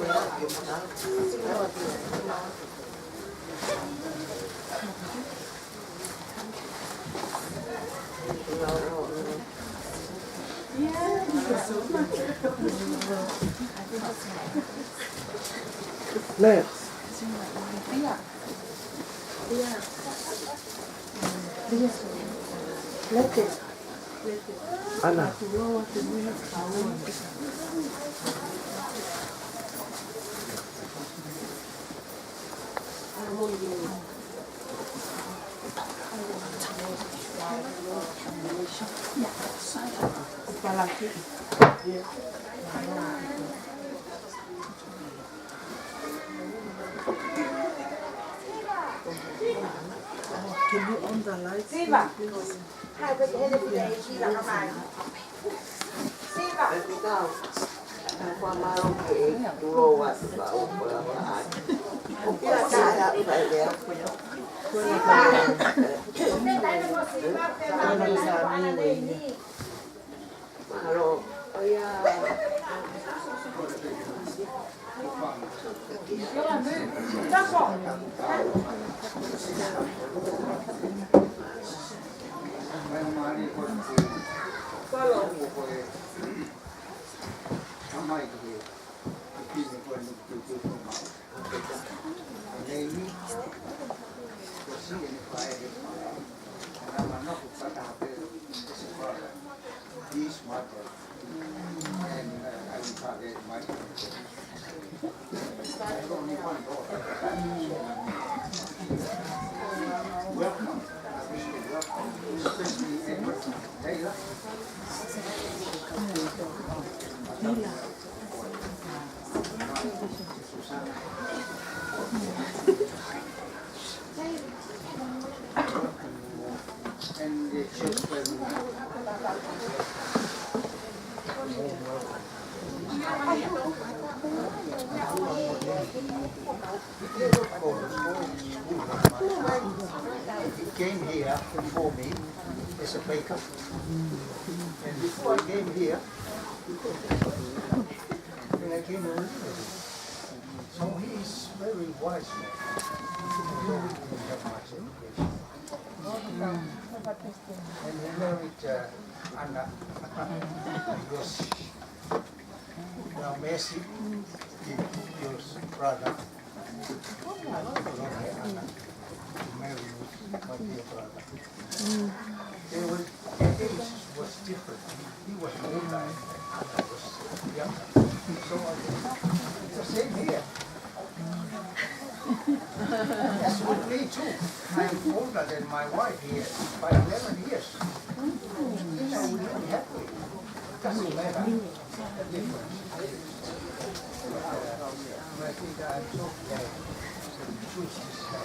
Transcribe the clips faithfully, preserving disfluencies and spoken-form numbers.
Leo. Ana. Can you on the lights, Siva, please? Hi, put the head of the Siva, come on. Siva. He came here before me as a baker. And before I came here, when I came over, so he is very wise man. He doesn't have much education. And he married, uh, Anna, Anna Yoshi. Now Mercy, your brother, Anna, to marry my dear brother. They were, their age was different. He was older and Anna was younger. So, uh, it's the same here. That's with me too. I'm older than my wife here by eleven years. So we live happily. Doesn't matter the difference. But I think I'm so glad that the truth is, uh,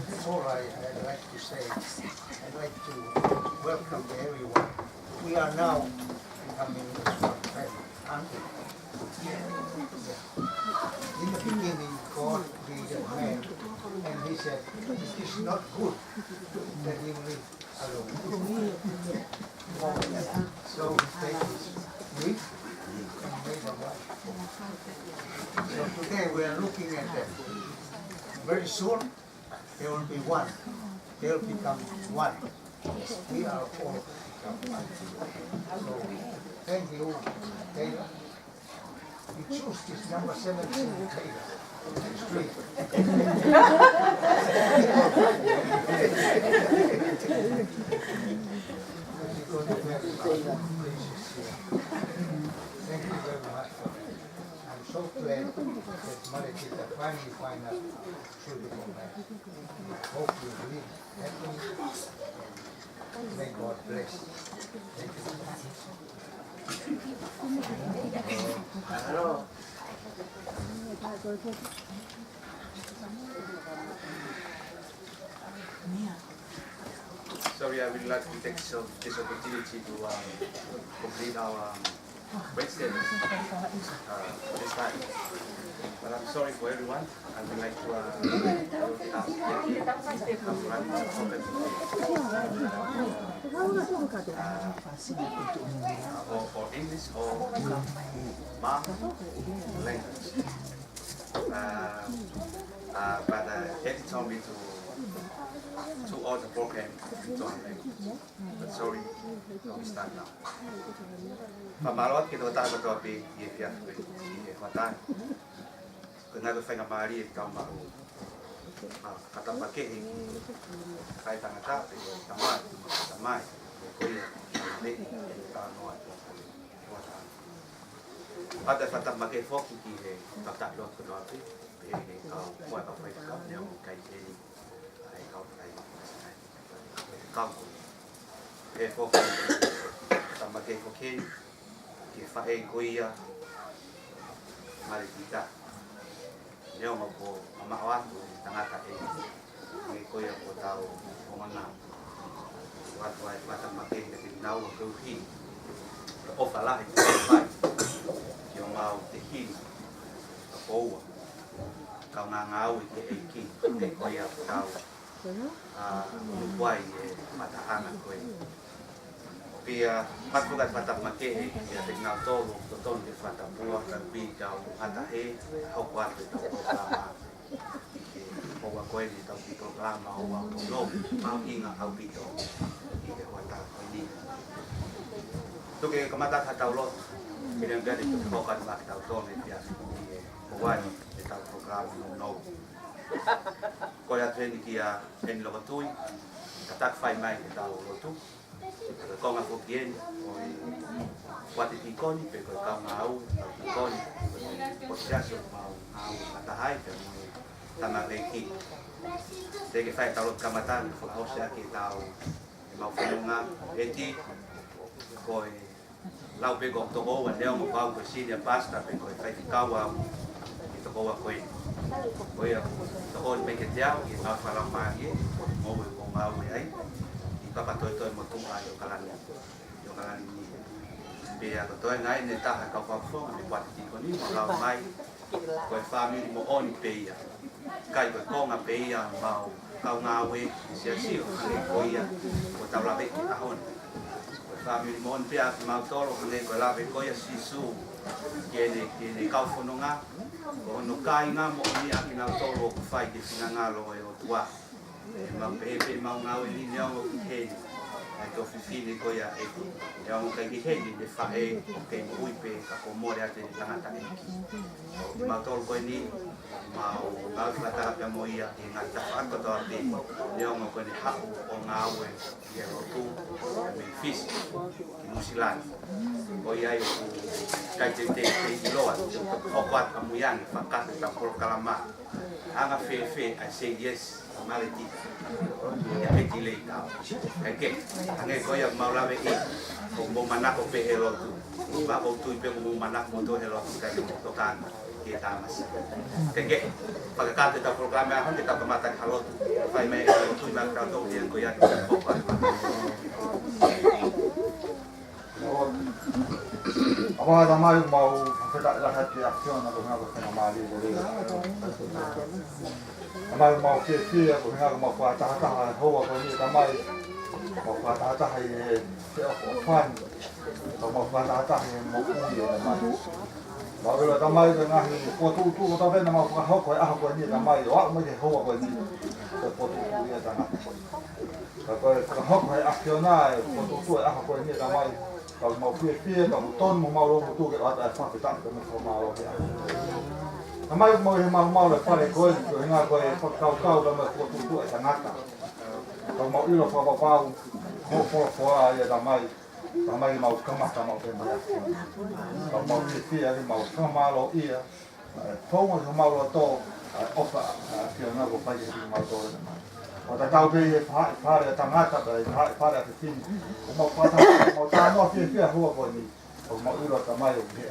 Before I, I'd like to say, I'd like to welcome everyone. We are now becoming as one family, aren't we? Yeah. In the beginning, God created man, and he said, "It is not good that he live alone." So he take his rib and made a wife. So today we are looking at that. Very soon, they will be one. They will become one. We are all become one. So, thank you, Taylor. You choose this number seventeen Taylor Street. Thank you very much for that. I'm so glad that Maletita finally find out. Hope you live happily. May God bless. Thank you. Sorry, I would like to take this, this opportunity to, um, complete our, um, Wednesday, uh, for this time. But I'm sorry for everyone. I would like to, uh, ask them to come run the program, uh, or, or English or Hmong language. Uh, uh, but, uh, Eddie told me to, to all the program in Tongan language. But sorry, we start now. Fakamālō atu ki he tokotaha kotoa pē ʻi he efiafi ko eni, ʻi he hoʻatā ni. Ko e ngaahi faingamālie ke tau maʻu, ʻa, fakatapu makehe ki he kakai tangata, pea mo e tamai, mo e tamai, ko ia, ʻi he talanoa ʻi he hoʻatā ni. Pea fakatapu makehe foki ki he tangataʻi lotu kotoa pē, pea mo e kau, ko e kau faifekau, neongo ʻikai ke ʻi ai ʻa e kau faifekau. Kau ko e foki, fakatapu makehe foki ki he faʻē ko ia, Maletita. Neongo kuo mamaʻo atu e tangata ʻe, ʻe ko ia ko ʻetau ongona. ʻOatu ai e fakatapu makehe kiate kinaua koeʻuhi ko e ʻofa lahi kuo fai ki homau tehina, ka ko ua, kaungā ngāue ki he ʻEiki, ʻe ko ia ko ʻetau ʻa, ʻuluaki e mataʻanga ko ē. Pea, ʻoatu ai e fakatapu makehe kiate kinautolu ʻoku totonu ke fakatapua, ka ʻoku ʻi ai ʻetau ngata hē, hoko atu ʻetau polokalama. ʻI he houa ko eni ʻetau kiʻi polokalama ʻo aʻu ʻo mahuʻinga ʻaupito ʻi he hoʻatā ko eni. Tuku ke kamata ʻetau lotu, pea ʻe lava ke tuku ke hoko atu maʻa kitautolu ʻi he efiafi ni ʻi he houa ni ʻetau polokalama nounou. Kole atu heni kia Eni Lokotui, ka taki fai mai ke tau lotu. Ko e konga foki eni ʻo e kuata tīkoni, pe ko e kau ngāue, kau tīkoni, ko e siasi ʻoku mau ngāue fakataha ai, pea mo e tama lēkini. Te ke fai ʻetau lotu kamata, ke fakaʻosi ʻaki ʻetau, ʻemau fononga, ʻEti, ko e lau pē ko e tokoua, neongo pau ko e senior pastor pe ko e faifekau au ʻi he tokoua ko ē. Ko ia, tokoni mai kiate au ʻi he ngāue fakalaumālie, ko e ngāue ʻoku ou ngāue ai ʻi Papatoetoe motuʻa ʻi ʻOkalani, ʻi ʻOkalani ni. Pea ko e toenga eni ʻe taha e kau fakafofonga mei he kuata tīkoni, ʻo lau mai, ko e fāmili moʻoni pē ia. ʻIkai ko e konga pē ia ʻemau kau ngāue ʻi he siasi ʻo hangē ko ia ʻoku tau lave ki he ʻaho ni. Ko e fāmili moʻoni pē ʻa kimautolu hangē ko e lave ko ia ʻa Sīsū ki heʻene, ki heʻene kau fononga, ko hono kāinga moʻoni ʻa kinautolu ʻoku fai ki he finangalo ʻo e ʻOtua. ʻE mau pehē pē ʻemau ngāue ni neongo ʻoku ʻi heni ʻa e toʻu fefine ko ia ʻEti. Neongo ʻoku ʻikai ke ʻi heni ʻene faʻē, ʻoku kei moʻui pē ka kuo mole atu ʻene tangataʻeiki. Ko kimautolu ko eni, mau ngāue fakataha pea mo ia ʻi he ngaahi tafaʻaki kotoa pē, neongo ko ʻene haʻu ʻo ngāue ʻi he lotu mei Fisi ki Nuʻusila ni. Ko ia ai ʻoku ʻikai te u toe ʻiloa, ʻoku ou ʻoatu ʻamui ange fakakakato ʻetau polokalama. Anga fēfē ʻa e say yes ʻa Maletita kia ʻEti Leitao? Kae kehe, hangē ko ia ʻoku mau lave ki ai, ʻoku mou manako pē he lotu. Pea ʻoku ou tui pē ʻoku mou manako moutolu he lotu, kae mou tokanga ki he Tamasiʻi. Kae kehe, fakakakato ʻetau polokalama he ʻaho ni, ke tau kamata ʻaki ha lotu. Fai mai e lotu ʻi he ʻofa, tau tō ia ko ia ke tau hoko atu. ʻAvā Tamai, mau fakafetaʻi lahi atu ki he ʻAfiona koeʻuhi ko e faingamālie ko eni. Tamai, mau fiefia koeʻuhi ko ʻemau fakatahataha he houa ko eni, Tamai. Mau fakatahataha ʻi he feʻofoʻofani. Mau fakatahataha ʻi he moʻui, Tamai. Mau ʻilo, Tamai, ko e ngaahi fokotuʻutuʻu kotoa pē naʻa mau fakahoko he ʻaho ko eni, Tamai, ʻo aʻu mai ki he houa ko eni. Ko e fokotuʻutuʻu ia ʻa e tangata. Ka ko e fakahoko ʻe he ʻAfiona e fokotuʻutuʻu he ʻaho ko eni, Tamai, ka mau fiefia, ka mau tonu mo mau lotu ke ʻoatu e fakafetaʻi pea mo e fakamālō ki he ʻAfiona. Tamai, mau ʻi he maumau ʻi he fale ko eni, koeʻuhi ko e fakakaukau pea mo e fokotuʻutuʻu ʻa e tangata. Ka mau ʻilo fakapapau, ko e folofola ia, Tamai, Tamai, mau kamata maʻu pē mei he ʻAfiona. Ka mau fiefia, mau fakamālōʻia, ʻa e founga ʻi homau loto, ʻa e ʻofa ʻa e ʻAfiona kuo fai kiate kimautolu, Tamai. ʻO tatau pē ʻi he faʻahi fale ʻa e tangata, pea ʻi he faʻahi fale ʻa e fefine. ʻOku mau fakataha, mau talanoa fiefia he houa ko eni. ʻOku mau ʻilo, Tamai, ʻoku ke ʻi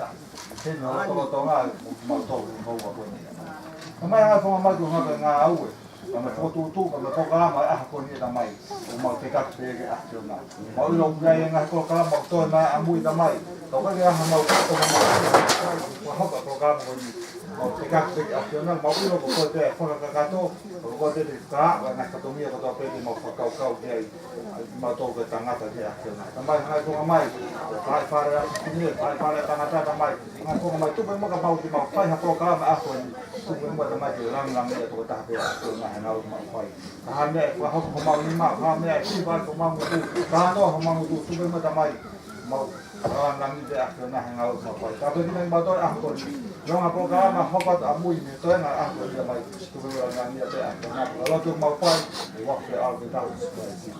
heni ʻi ho lotolotonga mo kimautolu he houa ko eni. Tamai, ʻa e fanga mai ko e ngaahi ngāue. Ka mo e fokotuʻutuʻu, ka mo e polokalama ʻa e ʻaho ko eni Tamai, ʻoku mau fekau pē ki he ʻAfiona. Mau ʻilo ʻoku ʻi ai e ngaahi polokalama ʻoku toe maʻa mui Tamai. Ka ʻoku ʻikai ke ʻi ai ha mau kato mo mau. Fakahoko e polokalama ko eni. Mau fekau pē ki he ʻAfiona, mau ʻilo ko koe pē ʻa e fakakakato, ko koe pē ʻa e fakaava, ngaahi fatongia kotoa pē te mau fakakaukau ki ai. Mau tō ko e tangata ki he ʻAfiona. Tamai, hanga ʻo tuku mai. Fai fale ʻa e fefine, fai fale ʻa e tangata Tamai. Hanga ʻo tuku mai, tuku mai ka mau ki mau fai ha polokalama ʻa e ʻaho ni. Tuku mai Tamai ke langilangiʻia e tokotaha pē ʻa e ʻAfiona he ngāue ʻoku mau fai. Ka ha meʻa ʻe fakahoko homau nima, ka ha meʻa ʻe siva ai homau ngutu, ka ha noa homau ngutu, tuku mai Tamai. Mau langilangiʻia e ʻAfiona he ngāue ʻoku mau fai. Ka pehē mai mau toe ʻaho ni. Neongo ha polokalama hoko atu ʻamui mei he toenga ʻaho ni Tamai. Tuku mai langilangiʻia e ʻAfiona. Ka lotu ʻoku mau fai, ʻi he huafa ʻo e ʻAlo pē taha ʻo Sīsū Kalaisi.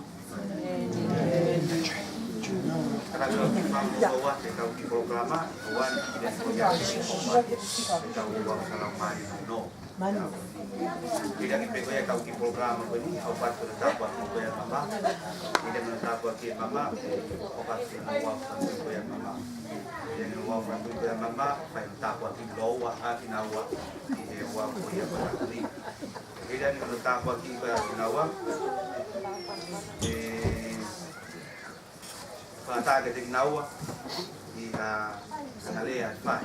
Ka tau ʻi he fānau ʻo e kau kiʻi polokalama, ʻo ʻai ke tau ʻi he fānau ʻo e kau kiʻi polokalama. Manu. Pea ke pehē ko ia e kau kiʻi polokalama ko eni, ʻoatu ʻa e tāpuaki ko ia ʻa Mama. Pea ke tāpuaki ʻa Mama, ʻoatu ʻa e tāpuaki ko ia ʻa Mama. Pea ke tāpuaki ko ia ʻa Mama, fai ha tāpuaki lōua ʻa kinaua ʻi he ʻaho ko ia ʻo e ʻaho ni. Pea ke tāpuaki ko ia ʻa kinaua. ʻE, Fakataha kiate kinaua ʻi ha, ha lea ʻe fai.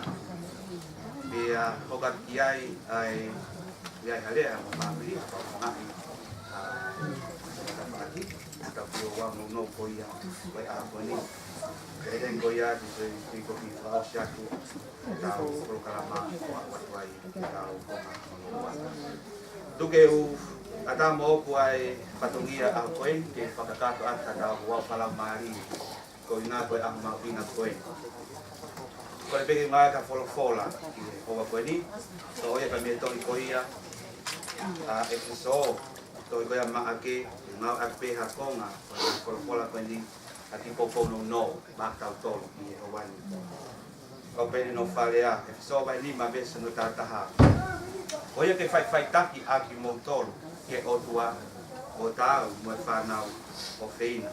Pea hoko atu ki ai ʻa e, ʻi ai ha lea mo fāmili, ʻa e ngaahi, ʻa, ʻa e tafaʻaki, ʻa e tapu ʻo e nounou ko ia, ko e ʻaho ko eni. Pea hangē ko ia, te u toe, te u toe fakaʻosi atu, ʻetau polokalama ʻo aʻu atu ai ki heʻetau konga hono ua. Tuku ke u ʻatā moʻoku ʻa e fatongia ʻo e ʻaho ko eni ke fakakakato atu ʻetau ʻofa laumālie, koeʻuhi ko e ʻaho mahuʻinga ko eni. Kole pē ke ngāueʻaki ha folofola ʻi he houa ko eni, ko ia ka mei he tohi ko ia ʻa ʻEfesō, tohi ko ia ʻa Maʻake, ngāueʻaki pē ha konga ʻo e folofola ko eni ʻa e kiʻi poupou nounou maʻa kitautolu ʻi he houa ni. Kau pehē ni hono fakalea, ʻEfesō vahe nima veesi hono taha taha. Ko ia ke faʻifaʻitaki ʻa kimoutolu ki he ʻOtua, ʻo taau mo e fānau ʻofeina.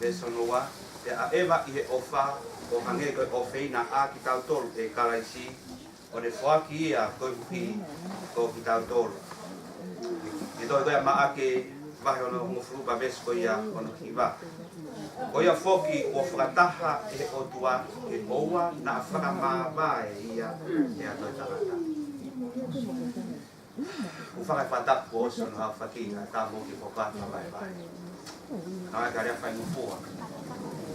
Veesi hono ua, pea ʻaʻeva ʻi he ʻofa, ʻo hangē ko e ʻofeina ʻa kitautolu ʻe Kalaisi, ʻo ne foaki ia koeʻuhi ko kitautolu. ʻI he tohi ko ia ʻa Maʻake vahe hono hongofulu pea veesi ko ia hono hiva. Ko ia foki kuo fakataha ʻe he ʻOtua ke ʻoua naʻa fakamāvae ia ʻe ha toe tangata. ʻOku ou fakaʻamu ke fakatapu ʻo ʻosi hono haʻu faki ʻa e tamo ki he pōpula vaevae. Naʻe ʻikai ke lea faingofua.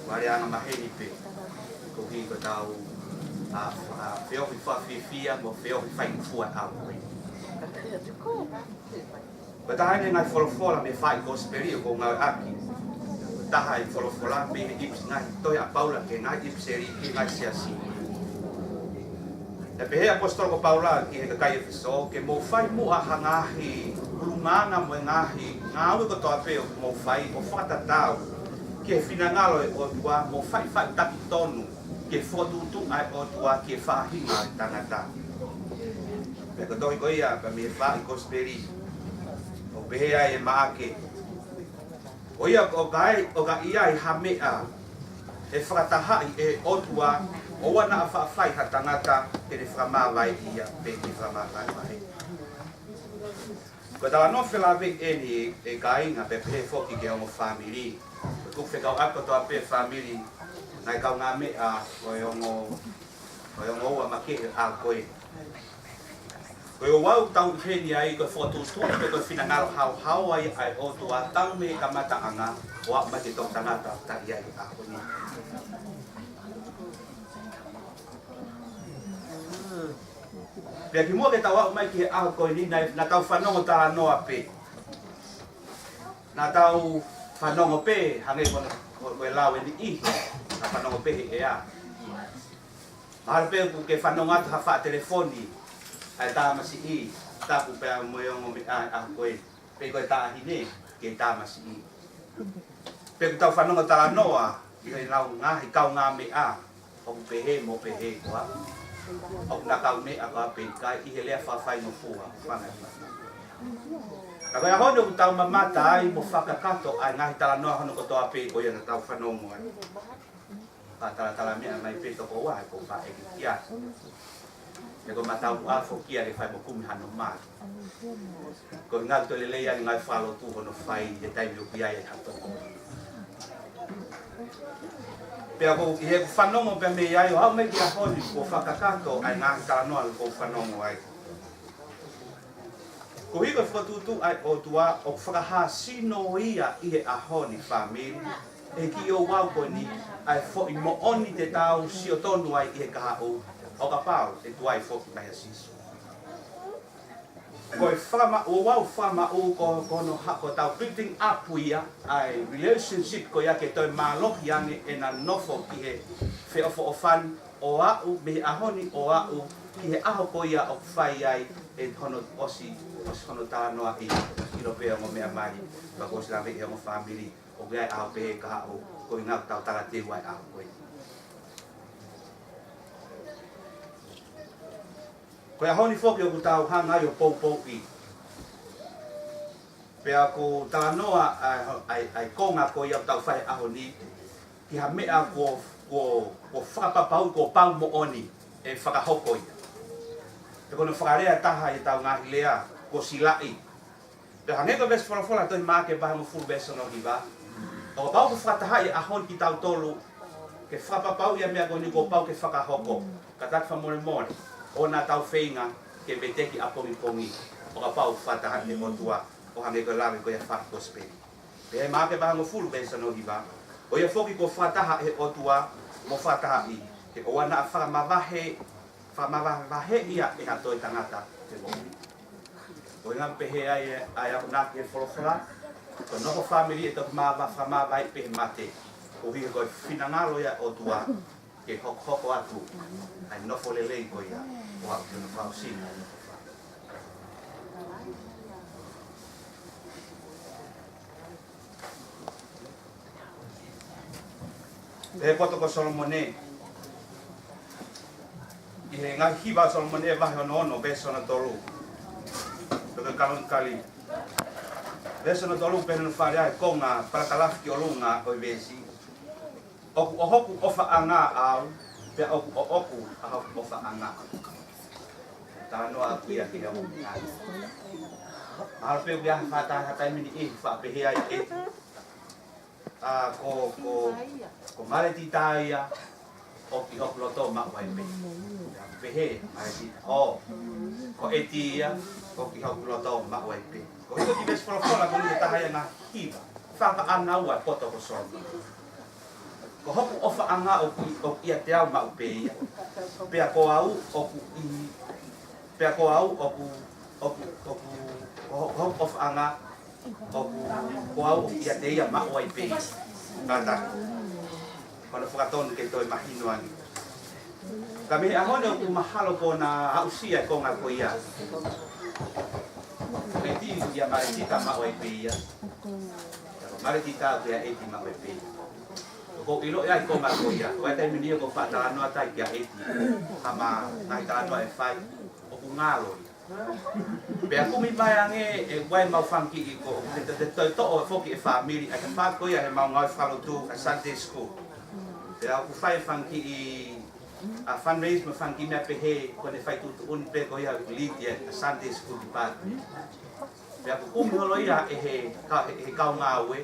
Ko e lea angamaheni pē. Koeʻuhi ko ʻetau, ʻa, ʻa, feohi fakafiefia mo e feohi faingofua ʻa e ʻaho ko eni. Ko e taha eni e ngaahi folofola mei he faʻahi kosipeli ʻoku ou ngāueʻaki. Ko e taha e folofola mei he ʻipi-, ngaahi tohi ʻa Paula ki he ngaahi ʻipiseli ki he ngaahi siasi. Naʻe pehē ʻe he ʻaposetolo ko Paula ki he kakai ʻEfesō, ke mou fai muʻa ha ngaahi ʻulungaanga mo e ngaahi ngāue kotoa pē ʻoku mou fai ʻo fakatatau ki he finangalo ʻo e ʻOtua mo faʻifaʻitaki tonu ki he fokotuʻutuʻu ʻa e ʻOtua ki he faʻahinga ʻo e tangata. Pea ko e tohi ko ia pea mei he faʻahi kosipeli, ʻoku pehē ai ʻe Maʻake, ko ia ʻoku ʻikai, ʻoku ʻikai ʻi ai ha meʻa ʻe fakatahaʻi ʻe he ʻOtua, ʻoua naʻa faʻa fai ha tangata ke ne fakamāvaeʻi ia pe ke fakamāvaevaeʻi. Ko e talanoa felāveʻi eni ʻe kāinga pea pehē foki ki he ongo fāmili. Ko e tuku fekauʻaki kotoa pē fāmili, ngaahi kaungāmeʻa ʻo e ongo, ʻo e ongo ua makehe ʻa ko ē. Ko e ouau ʻoku tau ʻi heni ai ko e fokotuʻutuʻu pe ko e finangalo haohaoa ia ʻa e ʻOtua talu mei he kamataʻanga ʻo aʻu mai ki he toʻutangata ʻoku tau ʻi ai he ʻaho ni. Pea kimuʻa ke tau aʻu mai ki he ʻaho ko eni naʻa, naʻa tau fanongo talanoa pē. Naʻa tau fanongo pē, hangē ko ena, ko, ko e lau ʻe niʻihi, naʻa fanongo pē he ʻea. Mahalo pē ʻoku ke fanongo atu ha faʻa telefoni ʻa e tamasiʻi, tapu pea mo e ongo meʻa ʻa e ʻaho ko ē. Pe ko e taʻahine ki he tamasiʻi. Pe ʻoku tau fanongo talanoa ʻi he lau ngaahi kaungāmeʻa, ʻoku pehē mo pehē koā. ʻOku na kaumeʻa koā pe ʻikai ʻi he lea fakafaingofua, fanga. Ka ko e ʻaho ni ʻoku tau mamata ai mo fakakakato ʻa e ngaahi talanoa hono kotoa pē ko ia naʻa tau fanongo ai. Fakatalatala meʻa mai pē toko ua he ko e faʻa ʻekikia. He ko e mataupu ʻa foki ia ke fai mo kumi hano mā. Ko e ngaahi toe lelei ʻa e ngaahi fakalotú hono fai he taimi ʻoku ʻi ai ha tokoni. Pea ko e, ʻi heʻeku fanongo pē mei ai ʻo aʻu mai ki he ʻaho ni, kuo fakakakato ʻa e ngaahi talanoa ʻoku ou fanongo ai. Koeʻuhi ko e fokotuʻutuʻu ʻa e ʻOtua ʻoku fakahā sino ia ʻi he ʻaho ni, fāmili, ʻe kiʻi ouau ko eni, ʻa e foʻi moʻoni te tau sio tonu ai ʻi he kahaʻu, ʻo kapau ʻe tuai foki mai ʻa Sīsū. Ko e fakama-, ouau fakamaʻu ko, ko hono ha-, ko ʻetau building up ia, ʻa e relationship ko ia ke toe mālohi ange ʻena nofo ki he feʻofoʻofani, ʻo aʻu mei he ʻaho ni ʻo aʻu ki he ʻaho ko ia ʻoku fai ai ʻe hono ʻosi, ʻosi hono talanoaʻi, ʻilo pē ongo meʻa mai, pea kuo ʻosi lave ʻi he ongo fāmili, ʻoku ʻi ai e ʻaho pehē kahaʻu, ko e ngaahi tau talateu ʻa e ʻaho ko ē. Ko e ʻaho ni foki ʻoku tau hanga ai ʻo poupouʻi. Pea ʻoku talanoa ʻa e, ʻa e, ʻa e konga ko ia ʻoku tau fai he ʻaho ni, ki ha meʻa kuo, kuo, kuo fakapapauʻi kuo pau moʻoni ʻe fakahoko ia. Pea ko hono fakalea ʻe taha ʻi heʻetau ngaahi lea, kuo silaʻi. Pea hangē ko e veesi folofola tohi Maʻake vahe hongofulu veesi hono hiva. ʻO kapau ʻoku fakatahaʻi ʻa e ʻaho ni kitautolu, ke fakapapauʻi ʻa e meʻa ko eni kuo pau ke fakahoko. Kātaki fakamolemole, ʻoua naʻa tau feinga ke veteki ʻapongipongi, ʻo kapau ʻoku fakatahaʻi ʻe he ʻOtua, ʻo hangē ko e lave ko ia ʻa e faʻu kosipeli. Pea ʻi he Maʻake vahe hongofulu veesi hono hiva, ko ia foki kuo fakataha ʻe he ʻOtua, mo fakatahaʻi, ke ʻoua naʻa fakamavahe, fakamavahevahe ia ʻe ha toe tangata he moʻui. Ko e ʻuhinga pehē ai ʻa e akonaki ʻa e folofola, ko e nofo fāmili ʻe toki mava-, fakamavahevahe pē he mate, koeʻuhi he ko e finangalo ia ʻo e ʻOtua, ke hokohoko atu ʻa e nofo lelei ko ia, ʻo aʻu ki hono fakaʻosinga ʻo e nofo fāmili. Pehē ʻe he poto ko Solomone, ʻi he ngaahi hiva ʻa Solomone vahe hono ono, veesi hono tolu. Pea ko e Kalonikali. Veesi hono tolu pehē hono fakalea ʻa e konga palakalafi ki ʻolunga ʻo e veesi. ʻOku ʻo hoku ʻofaʻanga au, pea ʻoku ʻoʻoku ʻa hoku ʻofaʻanga. Talanoa atu ia ki he ʻofaʻanga. Mahalo pē ʻoku ʻi ai ha taimi, ha taimi ni ʻe faʻa pehē ai ʻe ʻEti, ʻa, ko, ko, ko Maletita ia, ʻoku ʻi hoku loto maʻu ai pē. Pehē, Maletita, ʻo, ko ʻEti ia, ʻoku ʻi hoku loto maʻu ai pē. Ko e kiʻi veesi folofola ko eni ʻe taha ia ʻi he ngaahi hiva fakaʻānaua ʻa e poto ko Solomone. Ko hoku ʻofaʻanga ʻoku, ʻoku ʻiate au maʻu pē ia. Pea ko au ʻoku ʻi, pea ko au ʻoku, ʻoku, ʻoku, ko ho-, ko hoku ʻofaʻanga ʻoku, ko au ʻoku ʻiate ia maʻu ai pē ia. Kātaki. Ko hono fakatonu ke toe mahino ange. Ka mei he ʻaho ni ʻoku mahalo kuo na aʻusia e konga ko ia. ʻEti ia Maletita maʻu ai pē ia. Maletita ʻoku ʻiate ʻEti maʻu ai pē ia. ʻOku ou ʻiloʻi ʻa e konga ko ia. Ko e taimi ni ʻoku ou faʻa talanoa atu ai kia ʻEti. Hama ngaahi talanoa ʻe fai. ʻOku ngalo ia. Pea kumi mai ange ʻe ʻi ai ʻemau fanga kiʻi ko, te, te, te, te toʻo foki ʻe he fāmili, ʻa e tafaʻaki ko ia heʻemau ngāue fakalotu, ʻa e Sunday school. Pea ʻoku fai fanga kiʻi, ʻa, fundraise mo e fanga kiʻi meʻa pehē, ko ʻene fai tuʻutuʻuni pē ko ia ʻoku lead ia ʻa e Sunday school department. Pea ʻoku kumi holo ia ʻe he ka-, ʻe he kau ngāue,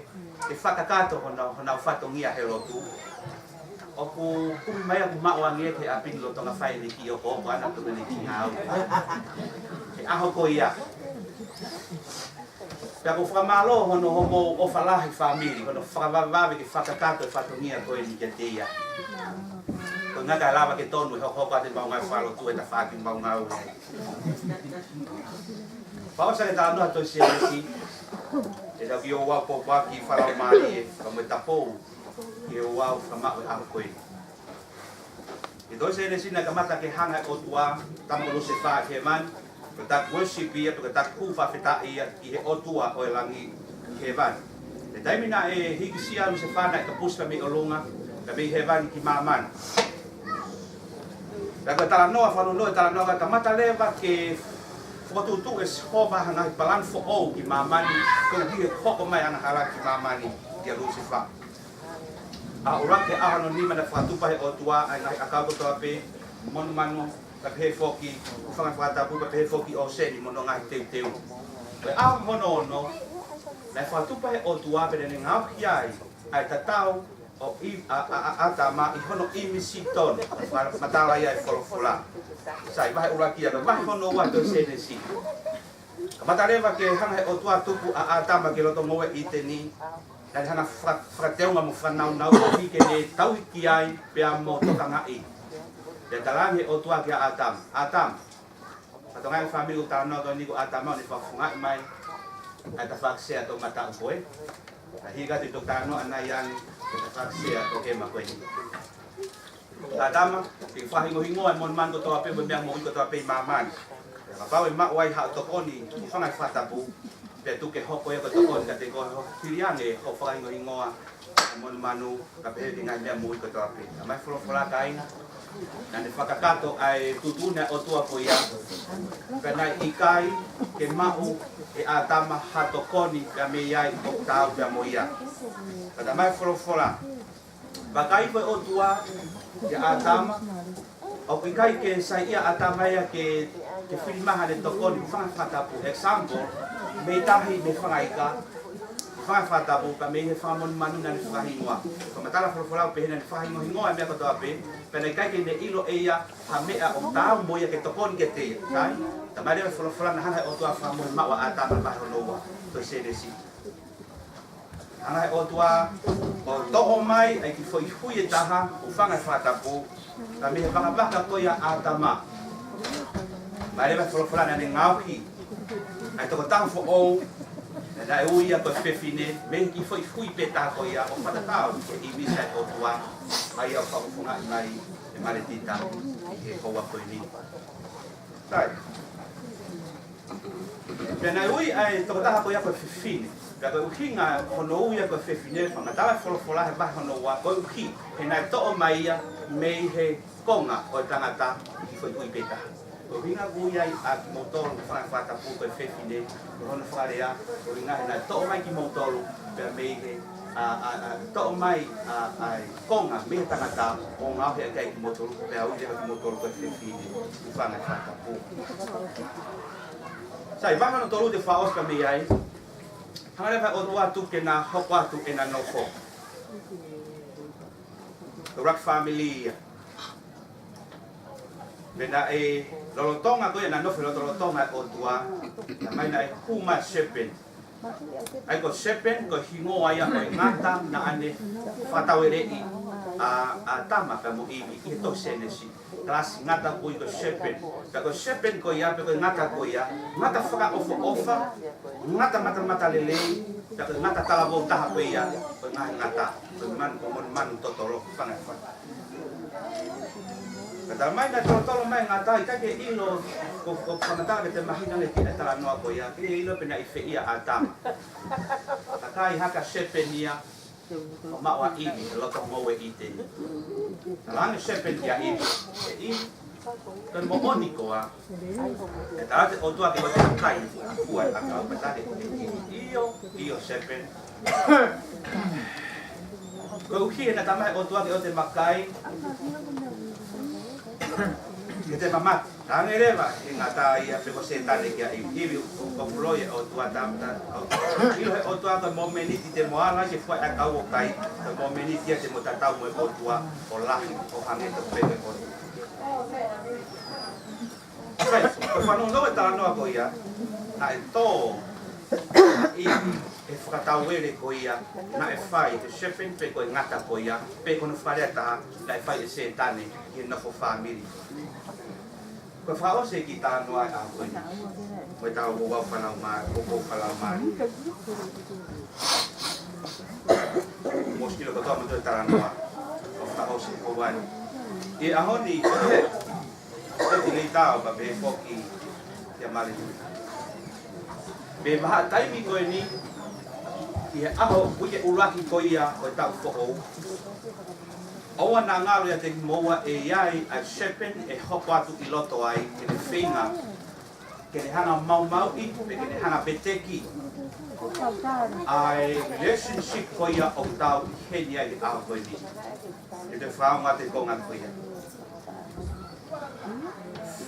ke fakakakato honau, honau fatongia he lotu. ʻOku kumi mai ʻoku maʻu ange ki he ʻapi ni lolotonga fai ʻene kiʻi okooko ʻana pe ko ʻene kiʻi ngāue he ʻaho ko ia. Pea ʻoku ou fakamālō hono hoʻomou ʻofa lahi fāmili, hono fakavavevave ke fakakakato e fatongia ko eni kiate ia. Ko e ʻuhinga ka lava ke tonu e hokohoko atu ʻemau ngāue fakalotu he tafaʻaki ʻemau ngāue. Pea ʻosi ʻa e talanoa tohi Sēnesi, ʻetau kiʻi ouau pōpoaki fakalaumālie, pea mo e tapou, kiʻi ouau fakamaʻu he ʻaho ko eni. ʻI he tohi Sēnesi naʻe kamata ke hanga ʻe he ʻOtua, tama ko Lusefā ki hēvani, ko e taki worship ia, ko e taki hū fakafetaʻi ia ki he ʻOtua ʻo e langi ki hēvani. He taimi naʻe hikisia ʻa Lusefā naʻe kapusi pē mei ʻolunga, pea mei hēvani ki māmani. Pea ko e talanoa, fanongo e talanoa ka kamata leva ke fokotuʻutuʻu ʻe Sihova ha ngaahi palani foʻou ki māmani, koeʻuhi he hoko mai ʻa e angahala ki māmani ʻia Lusefā. ʻA ʻuluaki ki he ʻaho hono nima naʻe fakatupu ai ʻe he ʻOtua ʻa e ngaahi ʻakau kotoa pē, monumanu, Ka pehē foki, hūfanga he fakatapu, ka pehē foki ʻo ʻOseni mo hono ngaahi teuteu. Ko e ʻaho hono ono, naʻe fakatupu ʻe he ʻOtua pea ne ngaohi ai ʻa e tatau ʻo ʻi-, ʻa, ʻa, ʻa ʻĀtama ʻi hono ʻīmisi tonu, fakamatala ia ʻe he folofola. Sai, vahe ʻuluaki ia, vahe hono ua ʻo e tohi Sēnesi. Kamata leva ke hanga ʻe he ʻOtua ʻo tuku ʻa ʻĀtama ki loto ngoue ʻĪteni, naʻa ne hanga faka-, fakateunga mo fanongonongo koeʻuhi ke ne tauhi ki ai pea mo tokangaʻi. Pea talaange ʻe he ʻOtua kia ʻĀtama, ʻĀtama, ka tonga e fāmili ʻoku talanoa ko eni ko ʻĀtama ʻo ne fakafofongaʻi mai ʻa e tafaʻaki sea toʻomataʻu ko ē. Ka hiki atu ʻi he talanoa ʻanai ange ʻa e tafaʻaki sea toʻo ʻema ko eni. ʻĀtama, ke fakahingohingoa e monumanu kotoa pē mo e meʻa moʻui kotoa pē ʻi māmani. Pea kapau ʻe maʻu ai haʻo tokoni, hūfanga he fakatapu, pea tuku ke hoko ia ko e tokoni kiate koe, ʻo hili ange hoʻo fakahingohingoa e monumanu, ka pehē ki he ngaahi meʻa moʻui kotoa pē. Talamai ʻe he folofola, kāinga, naʻa ne fakakakato ʻa e tuʻutuʻuni ʻa e ʻOtua ko ia, pea naʻe ʻikai ke maʻu ʻe ʻĀtama ha tokoni pea mei ai ʻoku taau pea mo ia. Ka talamai ʻe he folofola, vakai, ko e ʻOtua kia ʻĀtama, ʻoku ʻikai ke saiʻia ʻa ʻĀtama ia ke, ke fili mai haʻane tokoni, hūfanga he fakatapu. Example, mei he tahi, mei he fanga ika, hūfanga he fakatapu, pea mei he fanga monumanu naʻa ne fakahingoa. Fakamatala e folofola ʻo pehē naʻa ne fakahingohingoa e meʻa kotoa pē, pea naʻe ʻikai ke ne ʻilo ʻe ia ha meʻa ʻoku taau mo ia ke tokoni kiate ia. Sai, talamai leva ʻe he folofola naʻe hanga ʻe he ʻOtua ʻo fakamoʻui maʻu ʻa ʻĀtama, vahe hono ua ʻo e tohi Sēnesi. Hanga ʻe he ʻOtua ʻo toʻo mai ʻa e kiʻi foʻi hui ʻe taha, hūfanga he fakatapu, ka mei he vakavaka ko ia ʻo ʻĀtama. Talamai leva ʻe he folofola naʻa ne ngaohi ʻa e tokotaha foʻou, naʻe ui ia ko e fefine, mei he kiʻi foʻi hui pē taha ko ia ʻo fakatatau ki he ʻīmisi ʻa e ʻOtua, ʻa ia ʻoku fakafofongaʻi mai ʻe Maletita ʻi he houa ko eni. Sai. Pea naʻe ui ʻa e tokotaha ko ia ko e fefine. Pea ko e ʻuhinga hono ui ia ko e fefine, fakamatala ʻe he folofola he vahe hono ua, koeʻuhi he naʻe toʻo mai ia mei he konga ʻo e tangata, kiʻi foʻi hui pē taha. Ko e ʻuhinga ʻoku ui ai ʻa kimoutolu, hūfanga he fakatapu, ko e fefine, ko hono fakalea, ko e ʻuhinga he naʻe toʻo mai kimoutolu, pea mei he ʻa, ʻa, ʻa, toʻo mai ʻa, ʻa e konga mei he tangata ʻo ngaohi ʻaki ai kimoutolu, pea ui leva kimoutolu ko e fefine, hūfanga he fakatapu. Sai, vahe hono tolu te u fakaʻosi pē mei ai. Hanga leva ʻe he ʻOtua ʻo tuku ke na hoko atu ʻena nofo. ʻUluaki fāmili ia. Pea naʻe lolotonga ko ia ʻena nofo he lotolotonga ʻo e ʻOtua, talamai naʻe hū mai e serpent. ʻA ia ko e serpent ko e hingoa ia ʻo e ngata naʻa ne fakataueleʻi ʻa, ʻa ʻĀtama pea mo ʻIvi ʻi he tohi Sēnesi. Kalasi ngata ʻoku ui ko e serpent. Pea ko e serpent ko ia, pe ko e ngata ko ia, ngata fakaʻofoʻofa, ngata matamatalelei, pea ko e ngata talavou taha ko ia ʻo e ngaahi ngata, ko e manu, ko e monumanu totolo, hūfanga he fakatapu. Ka talamai naʻe tolotolo mai e ngata, ʻikai ke ʻilo, ko, ko e fakamatala ke te mahino ange ki he talanoa ko ia, ʻikai ke ʻilo pe naʻe ʻi fē ia ʻa ʻĀtama. Ka ʻikai hake ʻa e serpent ia ʻo maʻu ʻa ʻIvi he loto ngoue ʻĪteni. Talaange ʻe he serpent kia ʻIvi, ʻE ʻIvi, ko e moʻoni koā ʻe tala atu ʻe he ʻOtua ke ʻoua te ke kai ʻi he fua ʻo e ʻakau? Pea talaange ʻe ʻIvi, ʻIo, ʻio serpent. Koeʻuhi he naʻe talamai ʻe he ʻOtua ke ʻoua te ma kai, ke te ma mate. Talaange leva ʻe he ngata ia pe ko Sētane kia ʻIvi, ʻIvi, ʻoku loi ʻa e ʻOtua tama ta, ʻilo ʻe he ʻOtua ko e momeniti te mo ala ki he fua ʻo e ʻakau ʻo kai, ko e momeniti ia te mo tatau mo e ʻOtua ʻo lahi ʻo hangē tofu pē ko e ʻOtua. Sai, ko e fanongo e talanoa ko ia, naʻe tō ʻa ʻIvi he fakatauele ko ia naʻe fai ʻe he serpent pe ko e ngata ko ia, pe ko hono fakalea ʻe taha naʻe fai ʻe Sētane ki he nofo fāmili. Ko e fakaʻosi e kiʻi talanoa ʻo e ʻaho ko eni, ko e tau ʻo ʻoua fānau mā, ʻo ʻoua fānau mā. Mōsitilo kotoa mo e talanoa, ko e fakaʻosi ko eni. ʻI he ʻaho ni, ʻe tili tau ka pehē foki kia Maletita. Mei he vahaʻa taimi ko eni, ʻi he ʻaho, uike ʻuluaki ko ia ʻo e taʻu foʻou, ʻoua naʻa ngalo ʻiate kimoua ʻe ʻi ai ʻa e serpent ʻe hoko atu ʻi loto ai, ke ne feinga, ke ne hanga maumauʻi, pe ke ne hanga veteki ʻa e relationship ko ia ʻoku tau ʻi heni ai he ʻaho ko eni. Ke te fakaongo atu e konga ko ia.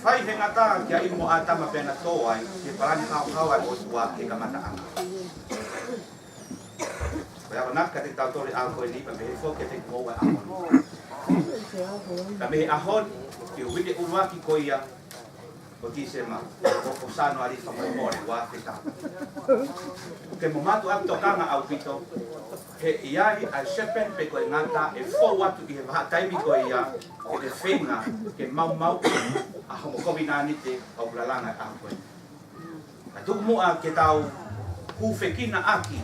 Fai he ngata kia ʻIvi mo ʻĀtama pea na tō ai ki he palani haohaoa ʻa e ʻOtua he kamataʻanga. Ko ia ko ena ka te tau tole ʻa ko eni pea pehē foki ʻe te kimoua ʻa ko eni. Ka mei he ʻaho ni, ki he uike ʻuluaki ko ia ʻo Tīsema, ʻo ko Sānuali fakamolemole ua afe taha. Ke mo mātuʻaki tokanga ʻaupito, he ʻe ʻi ai ʻa e serpent pe ko e ngata ʻe fou atu ʻi he vahaʻa taimi ko ia, ke te feinga ke maumauʻi ʻa homo kovinānite ʻoku lalanga ʻa ko eni. Ka tuku muʻa ke tau hūfekina ʻaki,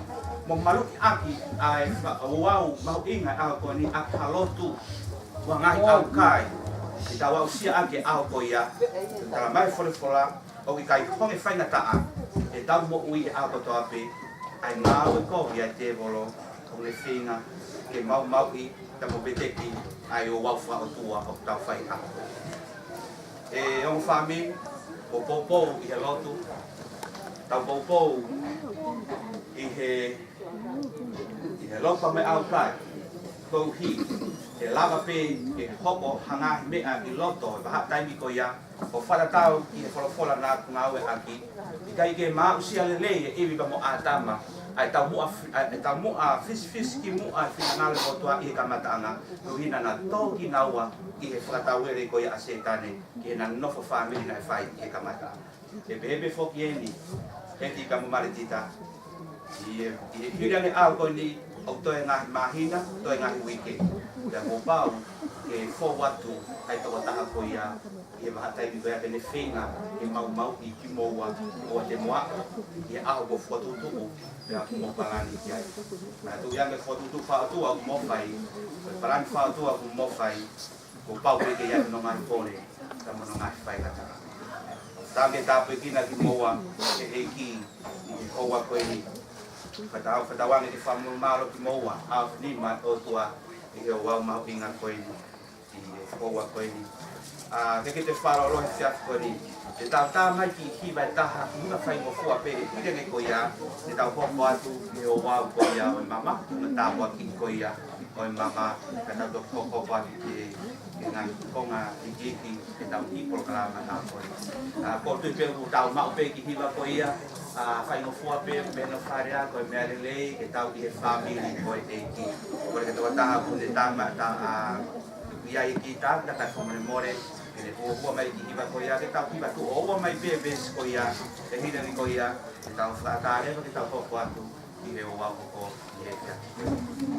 mo maluʻi ʻaki ʻa e fakaʻauʻau mahuʻinga ʻa ko eni ʻaki ha lotu mo e ngaahi ʻaukai, ke tau aʻusia ʻaki ʻa ko ia, tala mai folofola, ʻoku ʻikai honge faingataʻa ʻetau moʻui he ʻaho kotoa pē, ʻa e ngāue kovi ʻa e tēvolo, ʻoku ne feinga ke maumauʻi, pea mo veteki ʻa e ouau fakaʻotua ʻoku tau fai ʻa ko eni. ʻE ongo fāmili, ʻo poupou ʻi he lotu, tau poupou ʻi he, ʻi he lotu mo e ʻaukai, koeʻuhi ke lava pē ke hoko ha ngaahi meʻa ʻi loto he vahaʻa taimi ko ia, ʻo fakatatau ki he folofola naʻa ku ngāueʻaki, ʻikai ke ma aʻusia lelei ʻe ʻIvi pea mo ʻĀtama ʻa e taumuʻa fi-, ʻa e taumuʻa fisifisimuʻa e finangalo ʻo e ʻOtua ʻi he kamataʻanga, koeʻuhi naʻa na tō kinaua ʻi he fakatauele ko ia ʻa Sētane, ki heʻena nofo fāmili naʻe fai ʻi he kamataʻanga. ʻE pehē pē foki eni, Heti pea mo Maletita, ʻi he, ʻi he hili ange ʻa ko eni, ʻoku toe ngaahi māhina, toe ngaahi uike, pea kuo pau ke fou atu ʻa e tokotaha ko ia ʻi he vahaʻa taimi ko ia, ke ne feinga ke maumauʻi kimoua, ʻoua te mo aʻu ki he ʻaho kuo fokotuʻutuʻu pea mo palani ki ai. Naʻa tuʻu ange fokotuʻutuʻu fakaʻotua ʻoku mo fai, ko e palani fakaʻotua ʻoku mo fai, kuo pau pē ke ʻi ai hono ngaahi pole, pea mo hono ngaahi faingataʻa. Tau ke tāpuekina kimoua ʻe he ʻEiki ʻi he houa ko eni. Fakatau, fakatauange ke fakamālō kimoua ʻa e ʻofa nima ʻa e ʻOtua ʻi he ouau mahuʻinga ko eni, ʻi he houa ko eni. ʻA, ke ke te fakalōloa he efiafi ko eni. Te tau tā mai ki he hiva ʻe taha, ʻuhinga faingofua pē, ʻi he ʻaho ko ia, te tau hoko atu ki he ouau ko ia ʻo e mama, ʻuhinga tāpuaki ko ia ʻo e mama, ka tau toki hoko atu ki he, ki he ngaahi konga iiki, ke tau ki he polokalama ʻa ko eni. ʻA, ko e tui pē ʻoku tau maʻu pē ki he hiva ko ia, ʻa, faingofua pē, pē no farea, ko e meʻa lelei, ke tau ʻi he fāmili ko e ʻEiki. Ko e ke tau taha ʻoku ne tama, ta, ʻa, ʻi ai ki ta, ta kai fakamolemole, ke ne ʻohua mai ki he hiva ko ia, ke tau hiva tuʻo ua mai pē veesi ko ia, ʻe hili ange ko ia, ke tau fakatale, ke tau hoko atu ki he ouau hoko ʻi he efiafi.